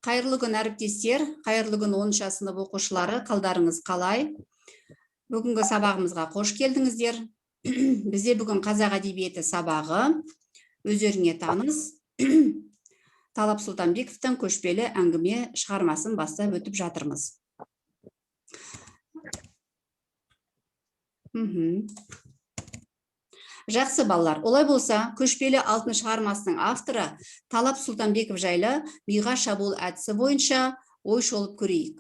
Қайырлы күн, әріптестер, қайырлы күн, 10 сынып оқушылары, қалдарыңыз қалай? Бүгінгі сабағымызға қош келдіңіздер. Бізде бүгін қазақ әдебиеті сабағы, өздеріңе таныс Талап Сұлтанбековтің «Көшпелі әңгіме» шығармасын бастап өтіп жатырмыз. Жақсы, балалар, олай болса, «Көшпелі алтын» шығармасының авторы Талап Сұлтанбеков жайлы миға шабуыл әдісі бойынша ой шолып көрейік.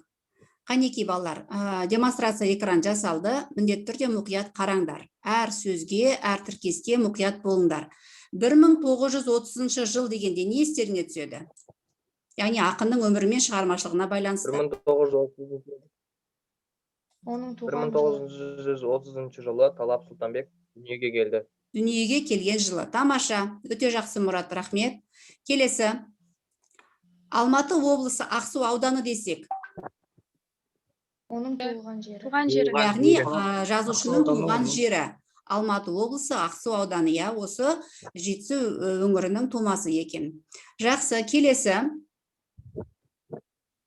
Қанеки, балалар, демонстрация экран жасалды, міндетті түрде мұқият қараңдар. Әр сөзге, әр тіркеске мұқият болыңдар. 1930 жыл дегенде не естеріңе түседі? Яғни ақынның өмірі мен шығармашылығына байланысты. 1930 Оның бір туған мың жылы. 930 жылы Талап Сұлтанбек дүниеге келді. Дүниеге келген жылы. Тамаша, өте жақсы, Мұрат, рахмет. Келесі. Алматы облысы, Ақсу ауданы десек? Оның туылған жері. Туған жері. Туған Яғни жері. Жазушының Ақсу ауданы туған оның. жері Алматы облысы, Ақсу ауданы, иә, осы Жетісу өңірінің тумасы екен. Жақсы, келесі.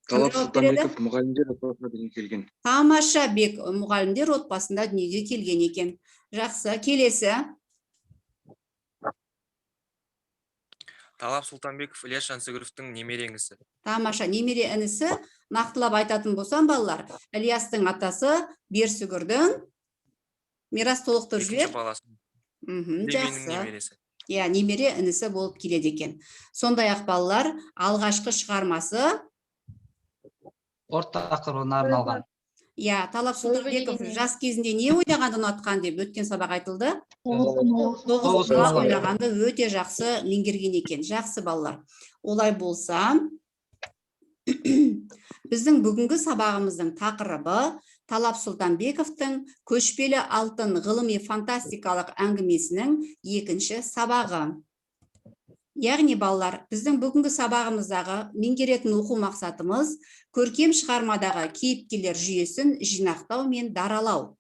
Кім Талап жауап береді? Сұлтанбеков мұғалімдер отбасында дүниеге келген. Тамаша, Бек, мұғалімдер отбасында дүниеге келген екен. Жақсы, келесі. Талап Сұлтанбеков Ілияс Жансүгіровтің немере інісі. Тамаша, немере інісі. Нақтылап айтатын болсам, балалар, Ілиястың атасы Берсүгірдің, Мирас, толықтырып Екінші жібер. баласы. Сүлейменнің Жақсы. немересі. Иә, немере інісі болып келеді екен. Сондай ақ, балалар, алғашқы шығармасы Спорт тақырыбына арналған. Иә, Талап Дойбы Сұлтанбеков деген не? жас кезінде не ойнағанды ұнатқан деп өткен сабақ айтылды? Тоғыз. Тоғыз Тоғыз. құмалақ ойнағанды өте жақсы меңгерген екен. Жақсы, балалар. Олай болса, біздің бүгінгі сабағымыздың тақырыбы Талап Сұлтанбековтің «Көшпелі алтын» ғылыми фантастикалық әңгімесінің екінші сабағы. Яғни, балалар, біздің бүгінгі сабағымыздағы меңгеретін оқу мақсатымыз: көркем шығармадағы кейіпкерлер жүйесін жинақтау мен даралау.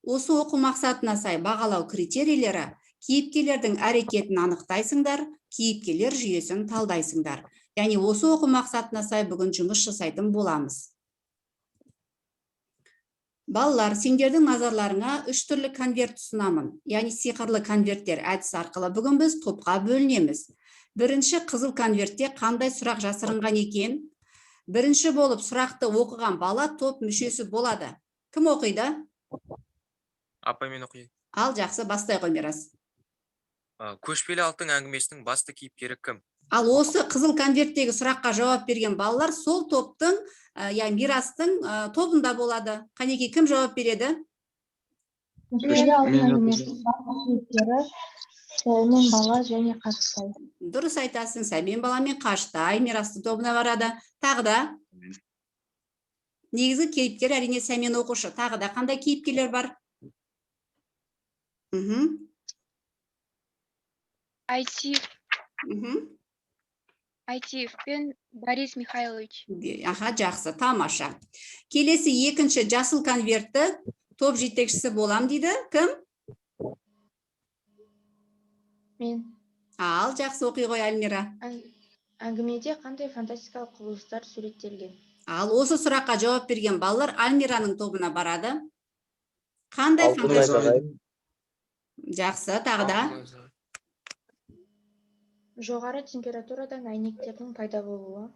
Осы оқу мақсатына сай бағалау критерийлері: кейіпкерлердің әрекетін анықтайсыңдар, кейіпкерлер жүйесін талдайсыңдар. Яғни осы оқу мақсатына сай бүгін жұмыс жасайтын боламыз. Балалар, сендердің назарларыңа үш түрлі конверт ұсынамын. Яғни сиқырлы конверттер әдісі арқылы бүгін біз топқа бөлінеміз. Бірінші қызыл конвертте қандай сұрақ жасырынған екен? Бірінші болып сұрақты оқыған бала топ мүшесі болады. Кім оқиды? Апай, мен оқиын. Ал, жақсы, бастай ғой, Мирас. «Көшпелі алтын» әңгімесінің басты кейіпкері кім? Ал осы қызыл конверттегі сұраққа жауап берген балалар сол топтың, яғни Мирастың тобында болады. Қанеки, кім жауап береді? «Көшпелі алтын» Мен әңгімесінің басты кейіпкері Сәмен бала және Қаштай. Дұрыс айтасың, Сәмен бала мен Қаштай Мирастың тобына барады. Тағы да? Негізгі кейіпкер, әрине, Сәмен оқушы. Тағы да қандай кейіпкерлер бар? Айтиев, Айтиев пен Борис Михайлович. Аха, жақсы, тамаша. Келесі, екінші жасыл конвертті топ жетекшісі болам дейді. Кім? Мен. Ал, жақсы, оқи ғой, Альмира. Әңгімеде қандай фантастикалық құбылыстар суреттелген? Ал осы сұраққа жауап берген балалар Альмираның тобына барады. Қандай Алтын фантастика? найзағай. Жақсы, тағы да? Жоғары температурадан әйнектердің пайда болуы.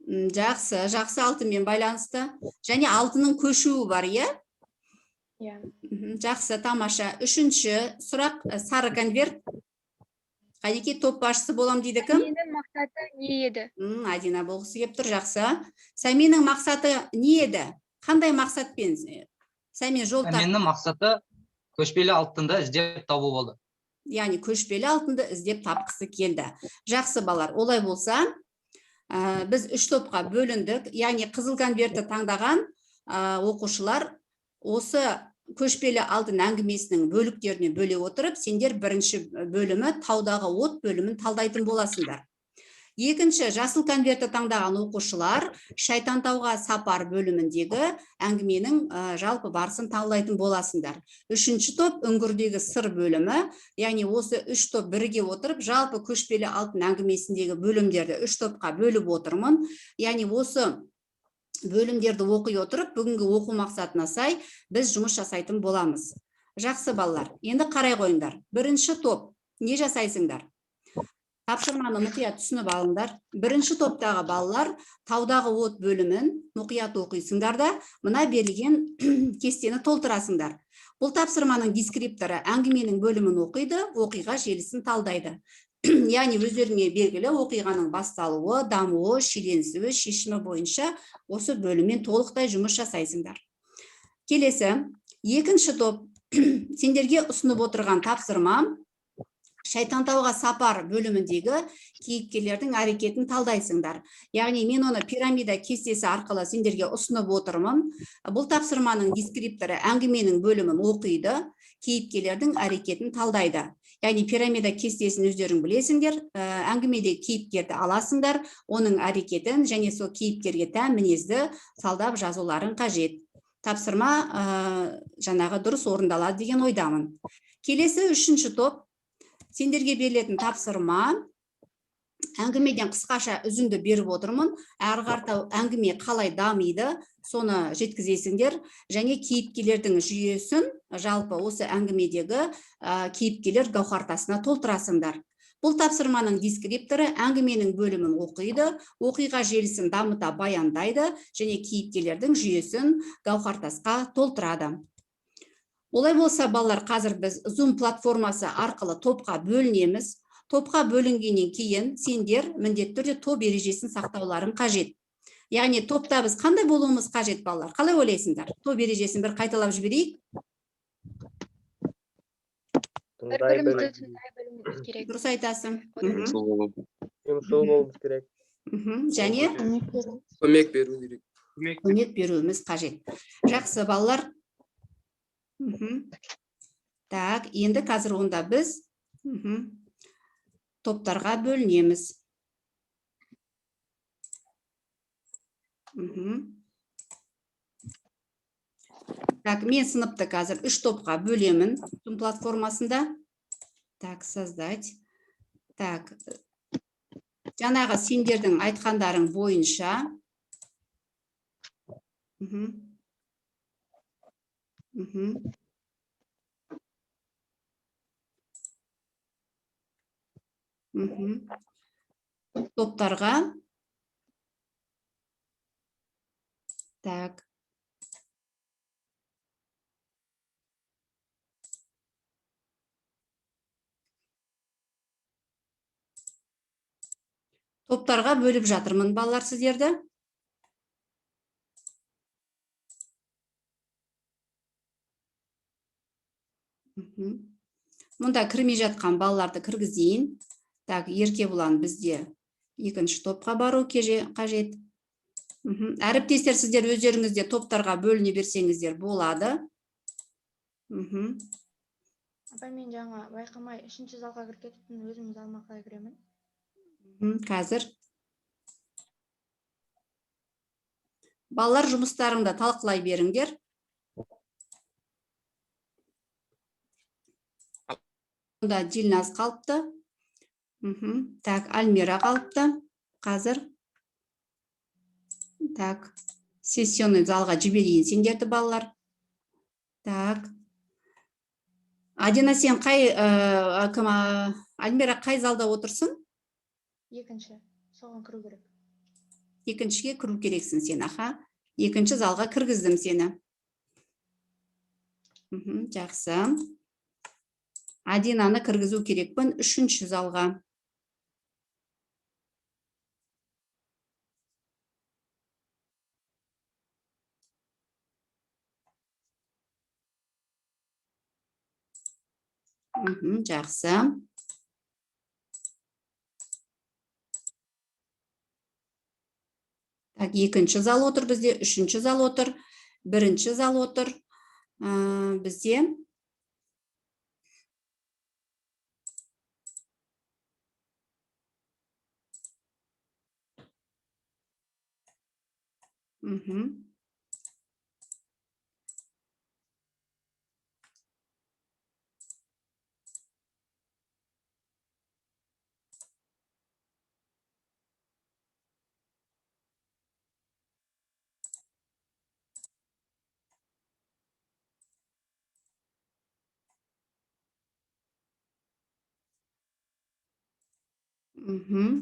Жақсы, жақсы, алтынмен байланысты. Және алтынның көшуі бар, иә? Иә. Жақсы, тамаша. Үшінші сұрақ, сары конверт. Қанеки, топ басшысы болам дейді кім? Сәменнің мақсаты не еді? Адина болғысы келіп тұр, жақсы. Сәменнің мақсаты не еді? Қандай мақсатпен Сәмен жол тартты? Сәменнің мақсаты көшпелі алтынды іздеп табу болды. Яғни көшпелі алтынды іздеп тапқысы келді. Жақсы, балалар, олай болса, біз үш топқа бөліндік. Яғни қызыл конвертті таңдаған оқушылар осы «Көшпелі алтын» әңгімесінің бөліктеріне бөле отырып, сендер бірінші бөлімі, «Таудағы от» бөлімін талдайтын боласыңдар. Екінші, жасыл конвертті таңдаған оқушылар Шайтантауға сапар бөліміндегі әңгіменің жалпы барысын талдайтын боласыңдар. Үшінші топ үңгірдегі сыр бөлімі, яғни осы үш топ бірге отырып, жалпы көшпелі алтын әңгімесіндегі бөлімдерді үш топқа бөліп отырмын. Яғни осы бөлімдерді оқи отырып, бүгінгі оқу мақсатына сай біз жұмыс жасайтын боламыз. Жақсы, балалар, енді қарай қойыңдар. Бірінші топ не жасайсыңдар? Тапсырманы мұқият түсініп алыңдар. Бірінші топтағы балалар таудағы от бөлімін мұқият оқисыңдар да, мына берілген кестені толтырасыңдар. Бұл тапсырманың дескрипторы әңгіменің бөлімін оқиды, оқиға желісін талдайды. Яғни өздеріңе белгілі оқиғаның басталуы, дамуы, шиеленісуі, шешімі бойынша осы бөліммен толықтай жұмыс жасайсыңдар. Келесі, екінші топ, сендерге ұсынып отырған тапсырмам: Шайтантауға сапар бөліміндегі кейіпкерлердің әрекетін талдайсыңдар. Яғни мен оны пирамида кестесі арқылы сендерге ұсынып отырмын. Бұл тапсырманың дескрипторы әңгіменің бөлімін оқиды, кейіпкерлердің әрекетін талдайды. Яғни пирамида кестесін өздерің білесіңдер, әңгімеде кейіпкерді аласыңдар, оның әрекетін және сол кейіпкерге тән мінезді талдап жазуларың қажет. Тапсырма жаңағы дұрыс орындалады деген ойдамын. Келесі, үшінші топ, сендерге берілетін тапсырма: әңгімеден қысқаша үзінді беріп отырмын. Әрі қарата әңгіме қалай дамиды, соны жеткізесіңдер және кейіпкерлердің жүйесін, жалпы осы әңгімедегі кейіпкерлер гауһартасына толтырасыңдар. Бұл тапсырманың дескрипторы әңгіменің бөлімін оқиды, оқиға желісін дамыта баяндайды және кейіпкерлердің жүйесін гауһартасқа толтырады. Олай болса, балалар, қазір біз Zoom платформасы арқылы топқа бөлінеміз. Топқа бөлінгеннен кейін сендер міндетті түрде топ ережесін сақтауларың қажет. Яғни топта біз қандай болуымыз қажет, балалар? Қалай ойлайсыңдар? Топ ережесін бір қайталап жіберейік. Бір Тыңдай бірімізді білу. тыңдай білуіміз керек. Дұрыс айтасың. Ұйымшыл болуымыз керек. Және Көмек беру. Көмек беру керек. Көмек беруіміз қажет. Жақсы, балалар. Так, енді қазір онда біз топтарға бөлінеміз. Так, мен сыныпты қазір үш топқа бөлемін Zoom платформасында. Так, создать. Так, жаңағы сендердің айтқандарың бойынша. Топтарға. Так. Топтарға бөліп жатырмын, балалар, сіздерді. Мұнда кірмей жатқан балаларды кіргізейін. Так, Еркебұлан бізде екінші топқа бару қажет. Әріптестер, сіздер өздеріңіз де топтарға бөліне берсеңіздер болады. Апай, мен жаңа байқамай үшінші залға кіріп кетіппін. Өзім залыма қалай кіремін? Қазір. Балалар, жұмыстарыңды талқылай беріңдер. Мұнда Дилназ қалыпты. Так, Альмира қалыпты. Қазір. Так, сессионный залға жіберейін сендерді, балалар. Так. Адина, сен қай, кім, Альмира қай залда отырсың? Екінші, соған кіру керек. Екіншіге кіру керексің сен, аха. Екінші залға кіргіздім сені. Жақсы. Адинаны кіргізу керекпін үшінші залға. Жақсы. Так, екінші зал отыр бізде, үшінші зал отыр, бірінші зал отыр. Бізде Мхм. Мхм.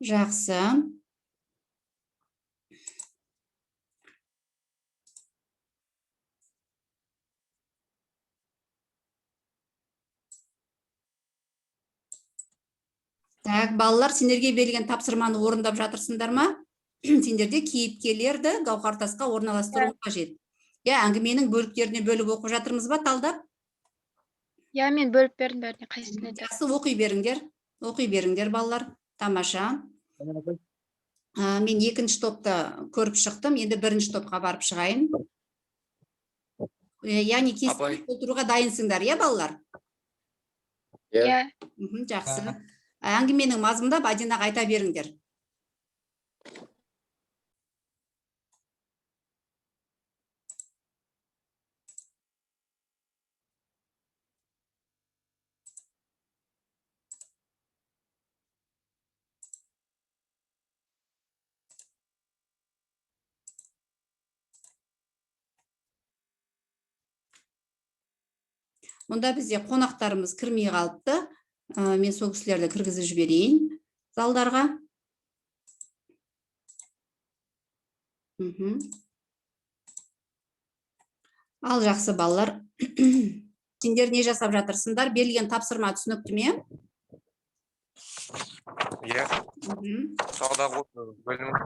Жақсы. Так, балалар, сендерге берілген тапсырманы орындап жатырсыңдар ма? Сендерде кейіпкерлерді гауһартасқа орналастыру қажет. Иә, әңгіменің бөліктеріне бөліп оқып жатырмыз ба, талдап? Иә, мен бөліп бердім бәріне, қайсысын айтады. Жақсы, оқи беріңдер. Оқи беріңдер, балалар. Тамаша. Мен екінші топты көріп шықтым, енді бірінші топқа барып шығайын. Яғни кестені Апай. толтыруға дайынсыңдар, иә, балалар? Иә. Иә. Жақсы. Әңгіменің мазмұндап Адинаға айта беріңдер. Мұнда бізде қонақтарымыз кірмей қалыпты. Мен сол кісілерді кіргізіп жіберейін залдарға. Мхм. Ал жақсы, балалар. Сендер не жасап жатырсыңдар? Берілген тапсырма түсінікті ме? Иә. Мхм. Таудағы от бөлімін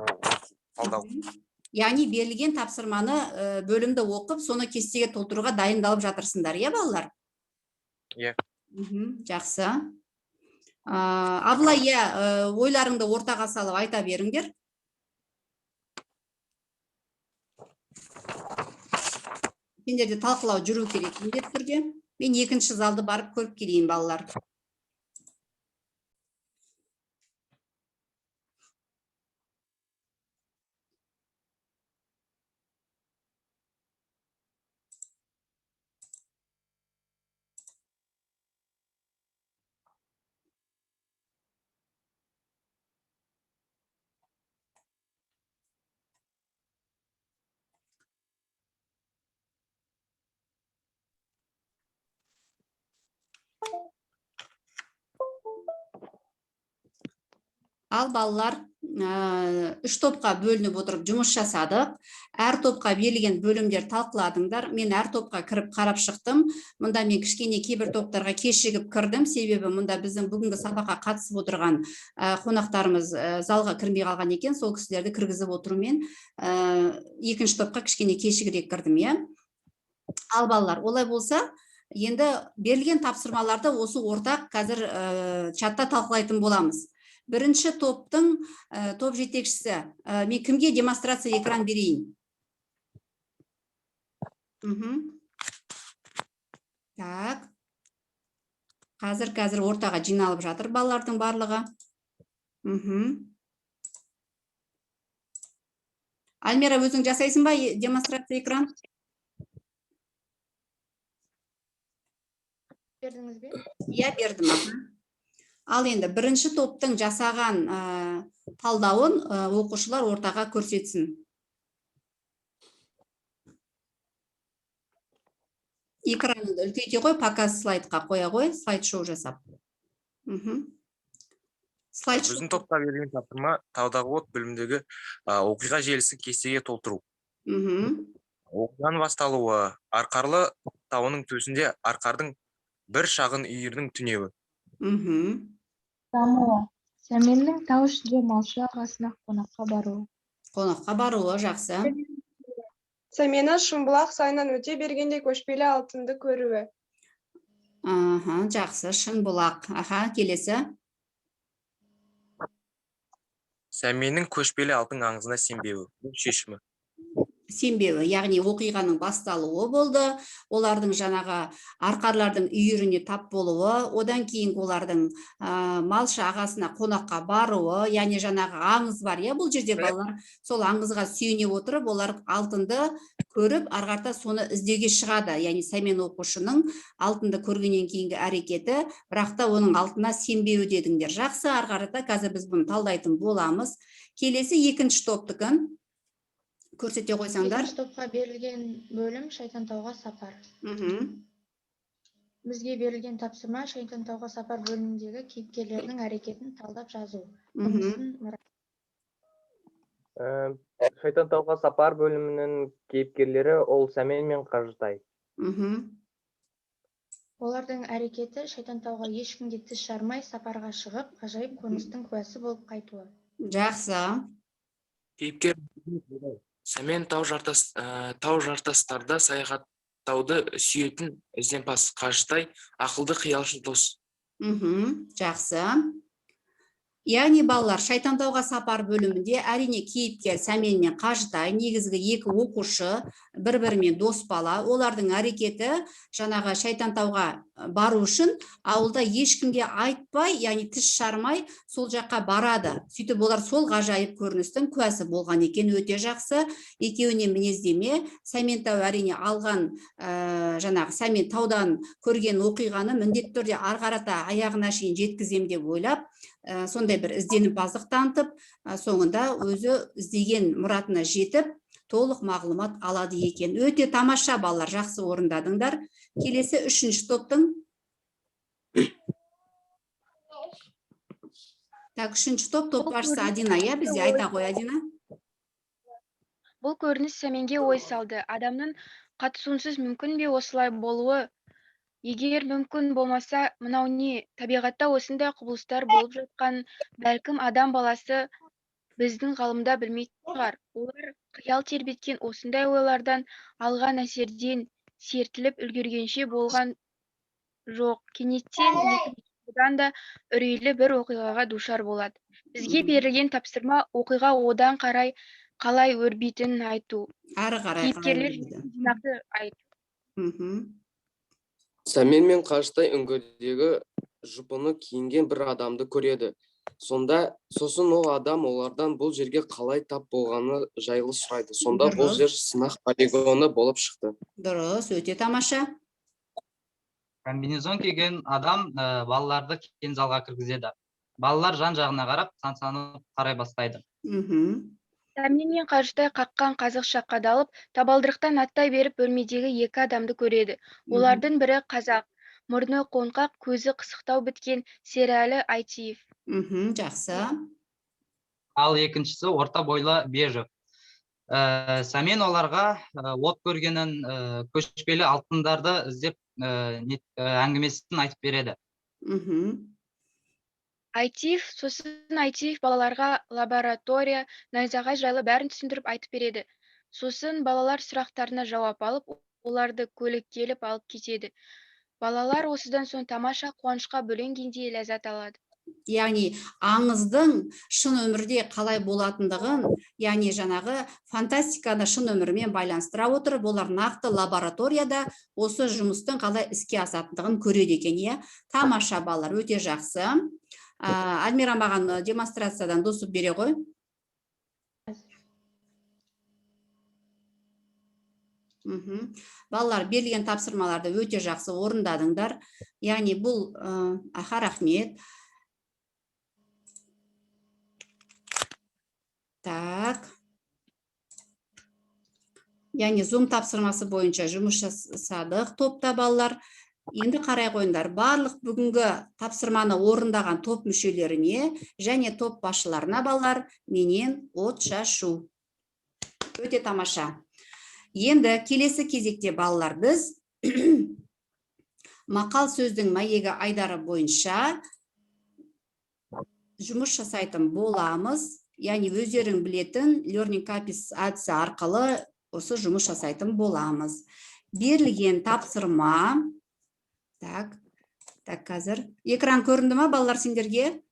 талдау. Мхм. Яғни берілген тапсырманы бөлімді оқып, соны кестеге толтыруға дайындалып жатырсыңдар, иә, балалар? Иә. Мхм, жақсы. Абылай, иә, ойларыңды ортаға салып айта беріңдер. Сендерде талқылау жүру керек міндетті түрде. Мен екінші залды барып көріп келейін, балалар. Ал балалар, үш топқа бөлініп отырып жұмыс жасадық. Әр топқа берілген бөлімдер талқыладыңдар. Мен әр топқа кіріп қарап шықтым. Мұнда мен кішкене кейбір топтарға кешігіп кірдім, себебі мұнда біздің бүгінгі сабаққа қатысып отырған қонақтарымыз залға кірмей қалған екен. Сол кісілерді кіргізіп отырумен екінші топқа кішкене кешігірек кірдім, иә. Ал балалар, олай болса, енді берілген тапсырмаларды осы ортақ қазір чатта талқылайтын боламыз. Бірінші топтың топ жетекшісі, мен кімге демонстрация экран берейін? Мхм. Так. Қазір ортаға жиналып жатыр балалардың барлығы. Мхм. Альмира, өзің жасайсың ба демонстрация экран? Бердіңіз бе? Иә, бердім. Аха. Ал енді бірінші топтың жасаған талдауын оқушылар ортаға көрсетсін. Экраныңды үлкейте ғой, показ слайдқа қоя ғой, слайд-шоу жасап. Мхм. Слайд-шоу. Біздің топта берілген тапсырма таудағы от бөліміндегі оқиға желісін кестеге толтыру. Мхм. Оқиғаның басталуы Арқарлы тауының төсінде арқардың бір шағын үйірінің түнеуі. Мхм. Дамуы. Сәменнің тау ішінде малшы ағасына қонаққа баруы. Қонаққа баруы, жақсы. Сәменнің Шымбұлақ сайынан өте бергенде көшпелі алтынды көруі. Аха, жақсы, Шыңбұлақ. Аха, келесі. Сәменнің көшпелі алтын аңызына сенбеуі. Бұл шешімі. Сенбеуі, яғни оқиғаның басталуы болды, олардың жаңағы арқарлардың үйіріне тап болуы, одан кейінгі олардың малшы ағасына қонаққа баруы, яғни жаңағы аңыз бар, иә, бұл жерде балалар, сол аңызға сүйене отырып, олар алтынды көріп, ары қарата соны іздеуге шығады. Яғни Сәмен оқушының алтынды көргеннен кейінгі әрекеті, бірақ та оның алтынына сенбеуі дедіңдер. Жақсы, ары қарата қазір біз бұны талдайтын боламыз. Келесі екінші топтікін көрсете қойсаңдар. Екінші топқа берілген бөлім — «Шайтантауға сапар». Бізге берілген тапсырма: «Шайтантауға сапар» бөліміндегі кейіпкерлердің әрекетін талдап жазу. Бұнысын Мұрат. Шайтантауға сапар бөлімінің кейіпкерлері ол Сәмен мен Қажытай. Олардың әрекеті — Шайтантауға ешкімге тіс жармай сапарға шығып, ғажайып көріністің куәсі болып қайтуы. Жақсы. Кейіпкер Сәмен тау жартастарда саяхаттауды сүйетін ізденімпаз, Қажытай ақылды, қиялшыл дос. Жақсы. Яғни, балалар, «Шайтантауға сапар» бөлімінде, әрине, кейіпкер Сәмен мен Қажытай, негізгі екі оқушы, бір бірімен дос бала. Олардың әрекеті жаңағы Шайтантауға бару үшін ауылда ешкімге айтпай, яғни тіс жармай сол жаққа барады. Сөйтіп олар сол ғажайып көріністің куәсі болған екен. Өте жақсы. Екеуіне мінездеме. Сәмен тау, әрине, алған жаңағы Сәмен таудан көрген оқиғаны міндетті түрде ары қарата аяғына шейін жеткізем деп ойлап, сондай бір ізденімпаздық танытып, соңында өзі іздеген мұратына жетіп, толық мағлұмат алады екен. Өте тамаша, балалар, жақсы орындадыңдар. Келесі үшінші топтың. Так, үшінші топ, топ Бұл басшысы көрініс Адина, иә, бізде. Айта ғой, Адина. Бұл көрініс Сәменге ой салды. Адамның қатысуынсыз мүмкін бе осылай болуы? Егер мүмкін болмаса, мынау не? Табиғатта осындай құбылыстар болып жатқанын бәлкім, адам баласы біздің ғалымда білмейтін шығар. Олар қиял тербеткен осындай ойлардан, алған әсерден сертіліп үлгергенше болған жоқ, кенеттен екі одан да үрейлі бір оқиғаға душар болады. Бізге берілген тапсырма: оқиға одан қарай қалай өрбитінін айту. Әрі қарай қалай Кейіпкерлер өрбиді? жинақты айту. Сәмен мен Қажытай үңгірдегі жұпыны киінген бір адамды көреді. Сонда сосын ол адам олардан бұл жерге қалай тап болғаны жайлы сұрайды. Сонда бұл жер сынақ полигоны болып шықты. Дұрыс, өте тамаша. Комбинезон киген адам балаларды кең залға кіргізеді. Балалар жан жағына қарап, тамсанып қарай бастайды. Сәмен мен Қажытай қаққан қазықша қадалып, табалдырықтан аттай беріп бөлмедегі екі адамды көреді. Олардың бірі қазақ, мұрны қоңқақ, көзі қысықтау біткен Серәлі Айтиев. Жақсы. Ал екіншісі орта бойлы Бежев. Сәмен оларға от көргенін, көшпелі алтындарды іздеп әңгімесін айтып береді. Айтиев сосын Айтиев балаларға лаборатория, найзағай жайлы бәрін түсіндіріп айтып береді. Сосын балалар сұрақтарына жауап алып, оларды көлік келіп алып кетеді. Балалар осыдан соң тамаша қуанышқа бөленгендей ләззат алады. Яғни аңыздың шын өмірде қалай болатындығын, яғни жаңағы фантастиканы шын өмірмен байланыстыра отырып, олар нақты лабораторияда осы жұмыстың қалай іске асатындығын көреді екен, иә. Тамаша, балалар, өте жақсы. Альмира, маған демонстрациядан доступ бере ғой. Балалар, берілген тапсырмаларды өте жақсы орындадыңдар. Яғни бұл, аха, рахмет. Так. Яғни Zoom тапсырмасы бойынша жұмыс жасадық топта, балалар. Енді қарай қойыңдар. Барлық бүгінгі тапсырманы орындаған топ мүшелеріне және топ басшыларына, балалар, менен от шашу. Өте тамаша. Енді келесі кезекте, балалар, біз мақал сөздің мәйегі айдары бойынша жұмыс жасайтын боламыз. Яғни өздерің білетін Learning Copies әдісі арқылы осы жұмыс жасайтын боламыз. Берілген тапсырма. Так, так, қазір. Экран көрінді ма, балалар, сендерге?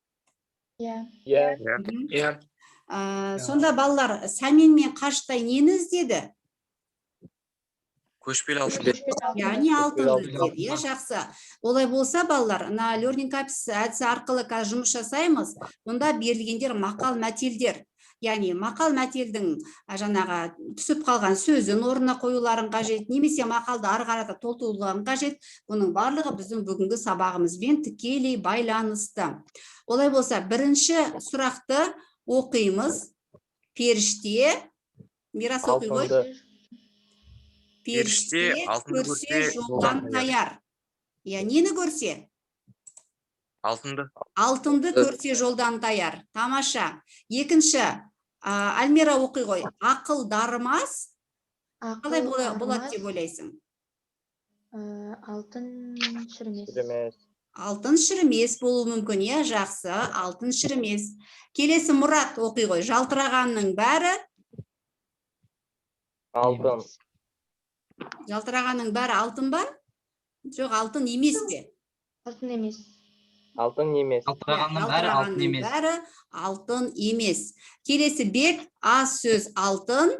Иә. Иә. Иә. Сонда, балалар, Сәмен мен Қажытай нені іздеді? Көшпелі алтын. Яғни алтынды алтын. іздеді, иә, жақсы. Олай болса, балалар, мына Learning Apps әдісі арқылы қазір жұмыс жасаймыз. Бұнда берілгендер мақал мәтелдер. Яғни мақал мәтелдің жаңағы түсіп қалған сөзін орнына қоюларың қажет, немесе мақалды ары қарата толтыруларың қажет. Бұның барлығы біздің бүгінгі сабағымызбен тікелей байланысты. Олай болса, бірінші сұрақты оқимыз. Періште, Мирас, оқи ғой. Алтынды. Періште Періште алтынды көрсе көрсе жолдан жолдан таяр. Иә, нені көрсе? Алтынды. Алтынды көрсе жолдан таяр. Тамаша. Екінші, Альмира, оқи ғой. Ақыл дарымас. Қалай Ақыл болады деп арымас, ойлайсың? Алтын шірімес. Шірімес. Алтын шірімес болуы мүмкін, иә, жақсы. Алтын шірімес. Келесі Мұрат оқи ғой. Жалтырағанның бәрі, Алтын. Жалтырағанның бәрі алтын ба? Жоқ, алтын емес пе? Алтын емес. Алтын емес. Жалтырағанның бәрі алтын Жалтырағанның емес. бәрі алтын емес. Келесі Бек, аз сөз алтын,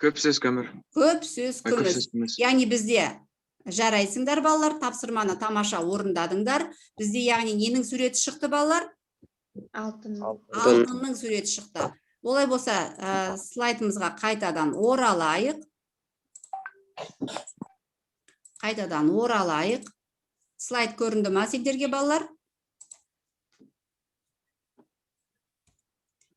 Көп сөз көмір. көп сөз Ой, көп күміс. сөз күміс. Яғни бізде, жарайсыңдар, балалар, тапсырманы тамаша орындадыңдар. Бізде, яғни, ненің суреті шықты, балалар? Алтын. Алтын. Алтынның суреті шықты. Олай болса, слайдымызға қайтадан оралайық. Қайтадан оралайық. Слайд көрінді ма сендерге, балалар?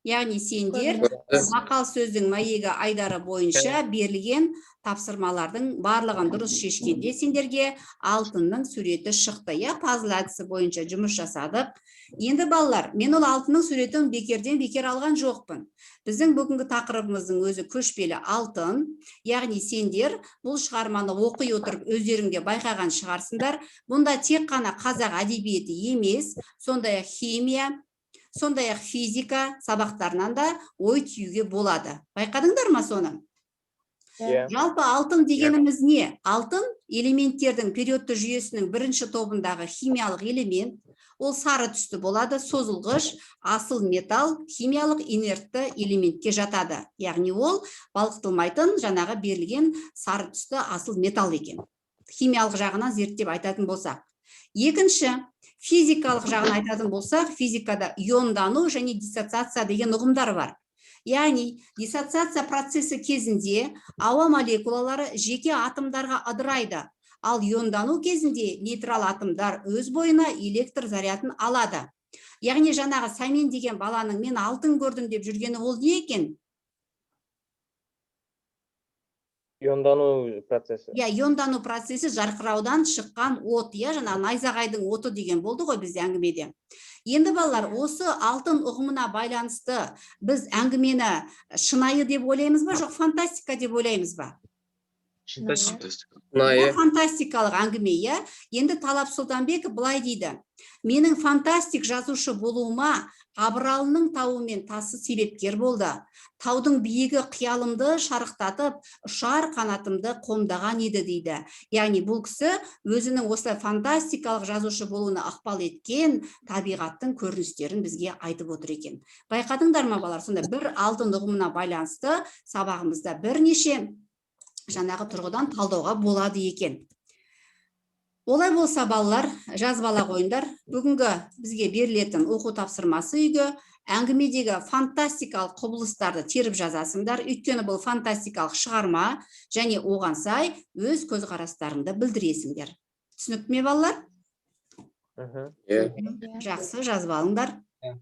Яғни сендер мақал сөздің мәйегі айдары бойынша берілген тапсырмалардың барлығын дұрыс шешкенде, сендерге алтынның суреті шықты, иә, пазл әдісі бойынша жұмыс жасадық. Енді, балалар, мен ол алтынның суретін бекерден бекер алған жоқпын. Біздің бүгінгі тақырыбымыздың өзі көшпелі алтын. Яғни сендер бұл шығарманы оқи отырып, өздерің де байқаған шығарсыңдар, бұнда тек қана қазақ әдебиеті емес, сондай ақ химия, сондай ақ физика сабақтарынан да ой түюге болады. Байқадыңдар ма соны? Иә. Жалпы алтын дегеніміз не? Алтын — элементтердің периодты жүйесінің бірінші тобындағы химиялық элемент. Ол сары түсті болады, созылғыш асыл металл, химиялық инертті элементке жатады. Яғни ол балқытылмайтын, жаңағы берілген сары түсті асыл металл екен, химиялық жағынан зерттеп айтатын болсақ. Екінші, физикалық жағын айтатын болсақ, физикада иондану және диссоциация деген ұғымдар бар. Яғни диссоциация процесі кезінде ауа молекулалары жеке атомдарға ыдырайды, ал иондану кезінде нейтрал атомдар өз бойына электр зарядын алады. Яғни жаңағы Сәмен деген баланың «мен алтын көрдім» деп жүргені ол не екен? Иондану процесі. Иә, иондану процесі, жарқыраудан шыққан от, иә, жаңағы найзағайдың оты деген болды ғой бізде әңгімеде. Енді, балалар, осы алтын ұғымына байланысты біз әңгімені шынайы деп ойлаймыз ба, жоқ фантастика деп ойлаймыз ба? Шынайы. Шынайы. Бұл фантастикалық әңгіме, иә. Енді Талап Сұлтанбеков былай дейді: «Менің фантастик жазушы болуыма Абыралының тауы мен тасы себепкер болды. Таудың биігі қиялымды шарықтатып, ұшар қанатымды қомдаған еді», — дейді. Яғни бұл кісі өзінің осылай фантастикалық жазушы болуына ықпал еткен табиғаттың көріністерін бізге айтып отыр екен. Байқадыңдар ма, балалар? Сонда бір алтын ұғымына байланысты сабағымызда бірнеше жаңағы тұрғыдан талдауға болады екен. Олай болса, балалар, жазып ала қойыңдар. Бүгінгі бізге берілетін оқу тапсырмасы: үйге әңгімедегі фантастикалық құбылыстарды теріп жазасыңдар, өйткені бұл фантастикалық шығарма, және оған сай өз көзқарастарыңды білдіресіңдер. Түсінікті ме, балалар? Мхм. Иә. Жақсы, жазып алыңдар. Иә.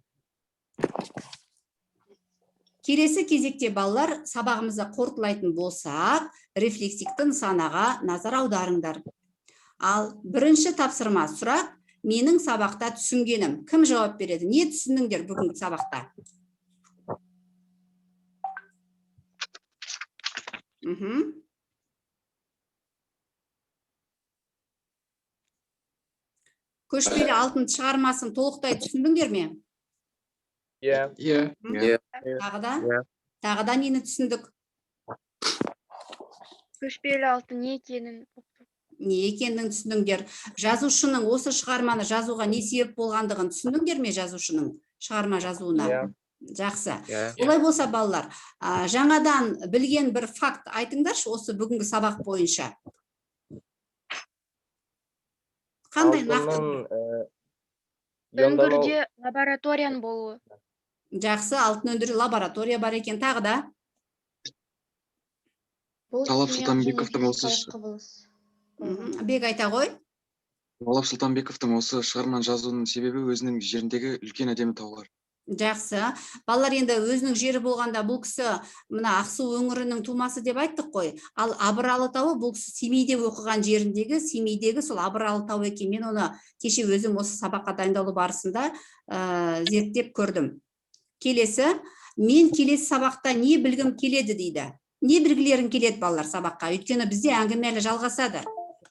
Келесі кезекте, балалар, сабағымызды қорытындылайтын болсақ, рефлексивті нысанаға назар аударыңдар. Ал бірінші тапсырма, сұрақ: менің сабақта түсінгенім. Кім жауап береді? Не түсіндіңдер бүгінгі сабақта? Көшпелі алтын шығармасын толықтай түсіндіңдер ме? Иә. Иә. Иә. Тағы да? Иә. Тағы да нені түсіндік? Көшпелі алтын не екенін. Не екенін түсіндіңдер. Жазушының осы шығарманы жазуға не себеп болғандығын түсіндіңдер ме, жазушының шығарма жазуына? Иә. Жақсы. Иә. Олай болса, балалар, жаңадан білген бір факт айтыңдаршы осы бүгінгі сабақ бойынша. Қандай нақты? Алтынның иондану Үңгірде лабораторияның болуы. Жақсы, алтын өндіру лаборатория бар екен. Тағы да? Бұл Талап химиялық және Сұлтанбековтың осы физикалық құбылыс болған. Бек, айта ғой. Талап Сұлтанбековтың осы шығарманы жазуының себебі өзінің жеріндегі үлкен әдемі таулар. Жақсы. Балалар, енді өзінің жері болғанда, бұл кісі мына Ақсу өңірінің тумасы деп айттық қой. Ал Абыралы тауы бұл кісі Семейде оқыған жеріндегі, Семейдегі сол Абыралы тауы екен. Мен оны кеше өзім осы сабаққа дайындалу барысында зерттеп көрдім. Келесі, мен келесі сабақта не білгім келеді дейді. Не білгілерің келеді, балалар, сабаққа? Өйткені бізде әңгіме әлі жалғасады.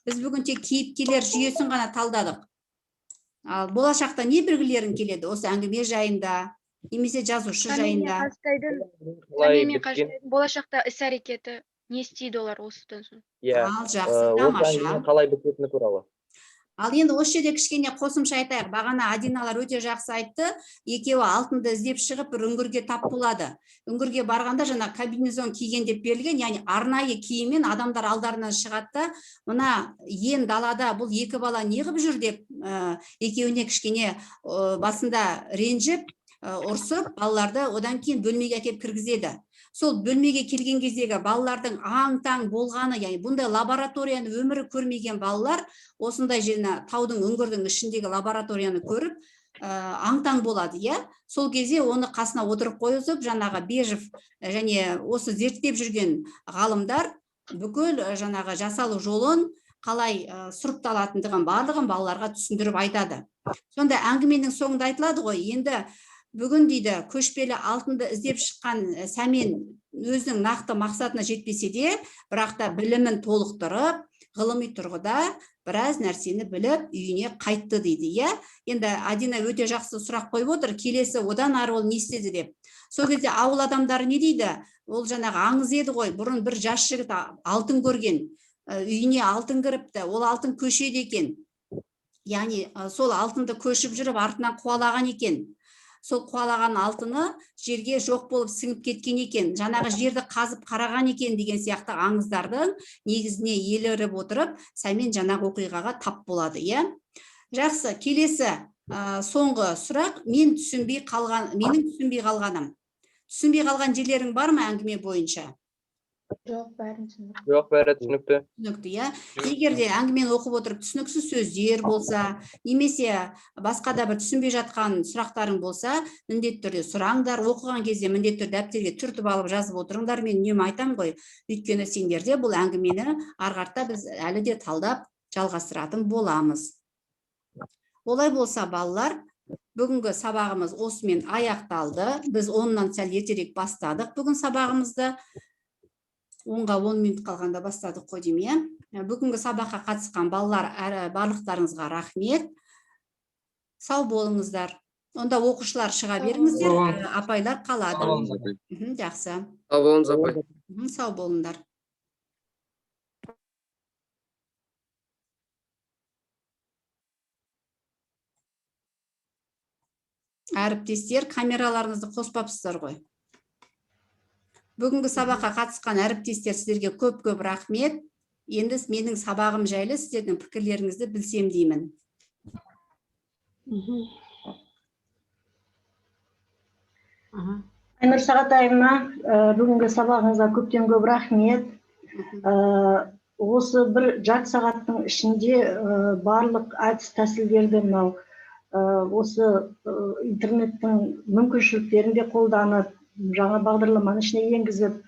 Біз бүгін тек кейіпкерлер жүйесін ғана талдадық. Ал болашақта не білгілерің келеді осы әңгіме жайында немесе жазушы Сәмен мен жайында? Қазтайдың Қалай Сәмен мен біткен? Қазтайдың болашақта іс әрекеті, не істейді олар осыдан соң? Иә. Ал жақсы, Осы тамаша. әңгіменің қалай бітетіні туралы. Ал енді осы жерде кішкене қосымша айтайық. Бағана Адиналар өте жақсы айтты. Екеуі алтынды іздеп шығып, бір үңгірге тап болады. Үңгірге барғанда жаңа комбинезон киген деп берілген, яғни арнайы киіммен адамдар алдарынан шығады да, мына ен далада бұл екі бала не қылып жүр деп, екеуіне кішкене басында ренжіп, ұрсып, балаларды одан кейін бөлмеге әкеліп кіргізеді. Сол бөлмеге келген кездегі балалардың аң-таң болғаны, яғни бұндай лабораторияны өмірі көрмеген балалар осындай жеріне, таудың, үңгірдің ішіндегі лабораторияны көріп, аң-таң болады, иә. Сол кезде оны қасына отырып қойғызып, жаңағы Бежев және осы зерттеп жүрген ғалымдар бүкіл жаңағы жасалу жолын, қалай сұрыпталатындығын барлығын балаларға түсіндіріп айтады. Сонда әңгіменің соңында айтылады ғой, енді бүгін дейді, көшпелі алтынды іздеп шыққан Сәмен өзінің нақты мақсатына жетпесе де, бірақ та білімін толықтырып, ғылыми тұрғыда біраз нәрсені біліп, үйіне қайтты дейді, иә. Енді Адина өте жақсы сұрақ қойып отыр, келесі одан ары ол не істеді деп. Сол кезде ауыл адамдары не дейді? Ол жаңағы аңыз еді ғой, бұрын бір жас жігіт алтын көрген, үйіне алтын кіріпті, ол алтын көшеді екен. Яғни сол алтынды көшіп жүріп артынан қуалаған екен. Сол қуалаған алтыны жерге жоқ болып сіңіп кеткен екен, жаңағы жерді қазып қараған екен деген сияқты аңыздардың негізіне еліріп отырып, Сәмен жаңағы оқиғаға тап болады, иә. Жақсы, келесі, соңғы сұрақ, мен түсінбей қалған, менің түсінбей қалғаным. Түсінбей қалған жерлерің бар ма әңгіме бойынша? Жоқ, бәрін түсіндік. Жоқ, бәрі түсінікті. Түсінікті, иә. Егер де әңгімені оқып отырып түсініксіз сөздер болса, немесе басқа да бір түсінбей жатқан сұрақтарың болса, міндетті түрде сұраңдар. Оқыған кезде міндетті түрде дәптерге түртіп алып жазып отырыңдар. Мен үнемі айтамын ғой, өйткені сендерде бұл әңгімені ары қарата біз әлі де талдап жалғастыратын боламыз. Олай болса, балалар, бүгінгі сабағымыз осымен аяқталды. Біз 10-нан сәл ертерек бастадық бүгін сабағымызды. 10-ға 10 минут қалғанда бастадық қой деймін, иә. Бүгінгі сабаққа қатысқан балалар, барлықтарыңызға рахмет. Сау болыңыздар. Онда оқушылар шыға Сау беріңіздер, болыңыз. Апайлар қалады. Сау болыңыз, апай. Жақсы. Сау болыңыз, апай. Сау болыңдар. Әріптестер, камераларыңызды қоспапсыздар ғой. Бүгінгі сабаққа қатысқан әріптестер, сіздерге көп-көп рахмет. Енді менің сабағым жайлы сіздердің пікірлеріңізді білсем деймін. Айнұр Сағатаевна, бүгінгі сабағыңызға көптен көп рахмет. Осы бір жарты сағаттың ішінде барлық әдіс тәсілдерді мынау, осы интернеттің мүмкіншіліктерін де қолданып, жаңа бағдарламаны ішіне енгізіп,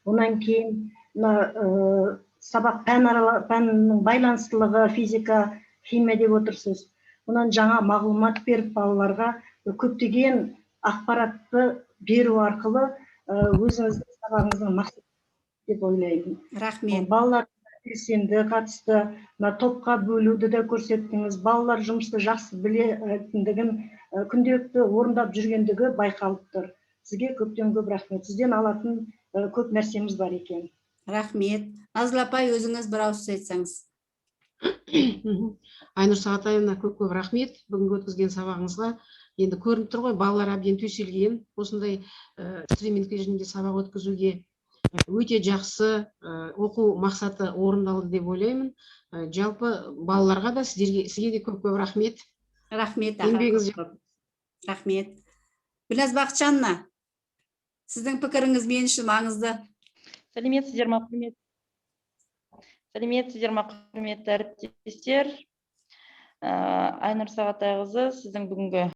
одан кейін мына сабақ пәннің байланыстылығы, физика, химия деп отырсыз. Онан жаңа мағлұмат беріп балаларға көптеген ақпаратты беру арқылы өзіңіздің сабағыңыздың мақсаты деп ойлаймын. Рахмет. Балалар белсенді қатысты, мына топқа бөлуді де көрсеттіңіз. Балалар жұмысты жақсы білетіндігін, күнделікті орындап жүргендігі байқалып тұр. Сізге көптен көп рахмет. Сізден алатын көп нәрсеміз бар екен. Рахмет. Назгүл апай, өзіңіз бір ауыз сөз айтсаңыз. Айнұр Сағатаевна, көп-көп рахмет бүгінгі өткізген сабағыңызға. Енді көрініп тұр ғой, балалар әбден төселген осындай стриминг режимінде сабақ өткізуге. Өте жақсы, оқу мақсаты орындалды деп ойлаймын. Жалпы балаларға да, сіздерге, сізге де көп көп рахмет. Рахмет. Еңбегіңіз. Көп. Рахмет. Гүлназ Бақытжановна, сіздің пікіріңіз мен үшін маңызды. Сәлеметсіздер ма, құрметті әріптестер! Айнұр Сағатайқызы, сіздің бүгінгі